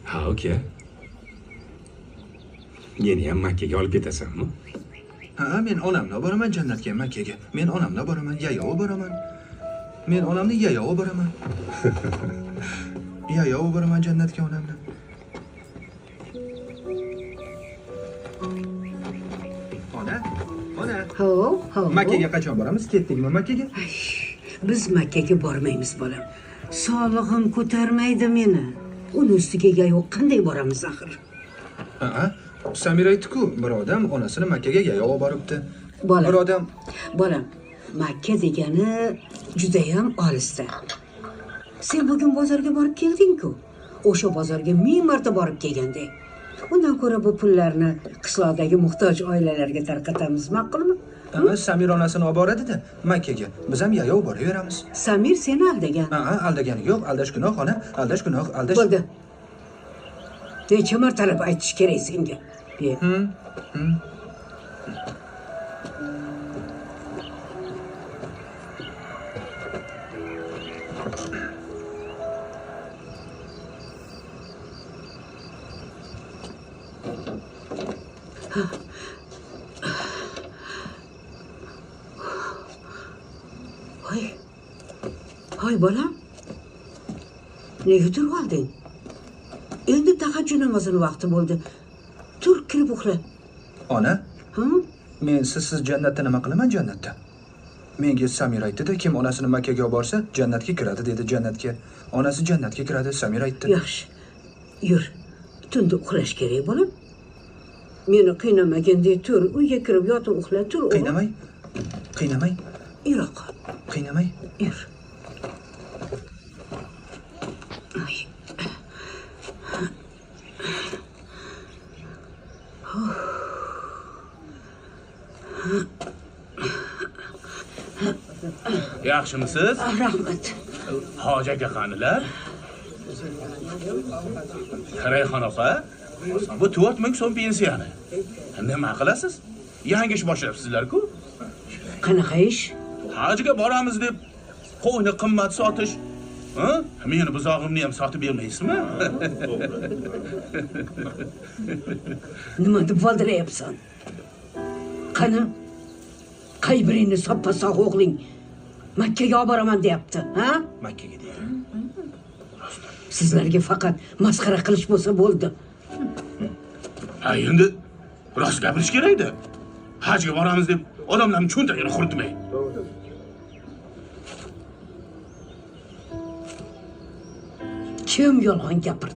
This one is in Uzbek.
Ha, uka. Meni ham Makkaga olib ketasanmi? Ha, men onamni olib boraman jannatga, Makkaga. Men onamni olib boraman, yayov boraman. Men onamni yayov boraman. Yayov boraman jannatga onamni. Ona, ona. Ho, ho. Makkaga qachon boramiz? Ketdikmi Makkaga? Biz Makkaga bormaymiz, bolam. Sog'lig'im ko'tarmaydi meni. Uni ustiga yayov qanday boramiz axir? Ha, Samir aytdi-ku, bir odam onasini Makkaga yayov boribdi. Bolam. Bir odam. Bolam, Makka degani juda ham olisda. Sen bugun bozorga borib kelding-ku. O'sha bozorga 1000 marta borib kelgandek. Undan ko'ra bu pullarni qishloqdagi muhtoj oilalarga tarqatamiz, ma'qulmi? Samir onasini olib boradi-da Makkaga. Biz ham yayov boraveramiz. Samir seni aldagan. Ha, aldagani yo'q, aldash gunoh, ona, aldash gunoh, aldash. Bo'ldi. Necha martalab aytish kerak senga? Voy. Voy bolam. Nega turib olding? Endi tahajjud namozini vaqti bo'ldi. Tur, kirib uxla. Ona? Men sizsiz jannatda nima qilaman jannatda? Menga Samir aytdi-da, kim onasini Makkaga olib borsa, jannatga kiradi dedi, jannatga. Onasi jannatga kiradi, Samir aytdi. Yaxshi. Yur. Tunda uxlash kerak, bolam. Meni qiynamagandek tur, uyga kirib yotib uxla, tur. Qiynamay. Qiynamay. Yo'q. Qiynamay. Yur. Ay. Yaxshimisiz? Rahmat. Hoji aka qanilar? Rayhon opa, bu 4000 so'm pensiyani. Nima qilasiz? Yangi ish boshlabsizlar-ku. Qanaqa ish? Hajga boramiz deb qo'yni qimmat sotish. Ha? Meni buzog'imni ham sotib bermaysizmi? Nima deb valdirayapsan? Qani? Qay biringni soppa-sog' o'g'ling Makkaga olib boraman deyapti, ha? Makkaga deydi. Sizlarga faqat masxara qilish bo'lsa bo'ldi. Ha, endi rost gapirish kerak-da. Hajga boramiz deb odamlarning cho'ntagini quritmay. Kim yolg'on gapirdi?